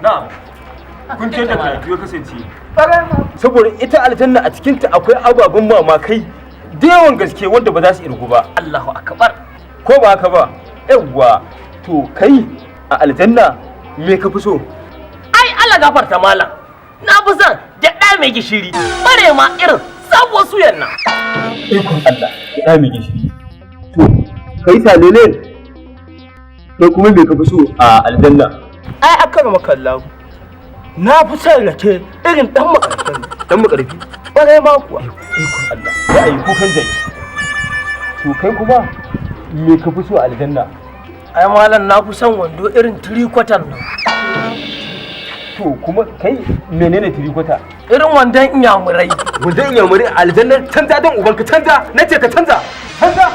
Na kun ce da karatu ya kasance saboda ita aljanna a cikinta akwai ababen mamakai da yawan gaske wanda ba za su irgu ba. Allahu akbar. Ko ba haka ba? Yawwa, to kai a aljanna me ka fi so? Ai Allah gafarta malam, na fi son gyaɗa mai gishiri, bare ma irin sabuwar suyan nan. Ikon Allah, ya mai gishiri. To kai salele, kai kuma me ka fi so a aljanna? Ai aka maka Allah, na fi son rake irin dan makarfin. Dan makarfi? Ƙwarai ma kuwa. Ikon Allah, sai a yi kukan jaki. To kai kuma me ka fi so a aljanna? Ai malam, na fi son wando irin tirikwatan nan. To kuma kai menene tirikwata? Irin wandon inyamurai. Wandon inyamurai a aljanna? Canza don ubanka, canza, nace ka canza, canza.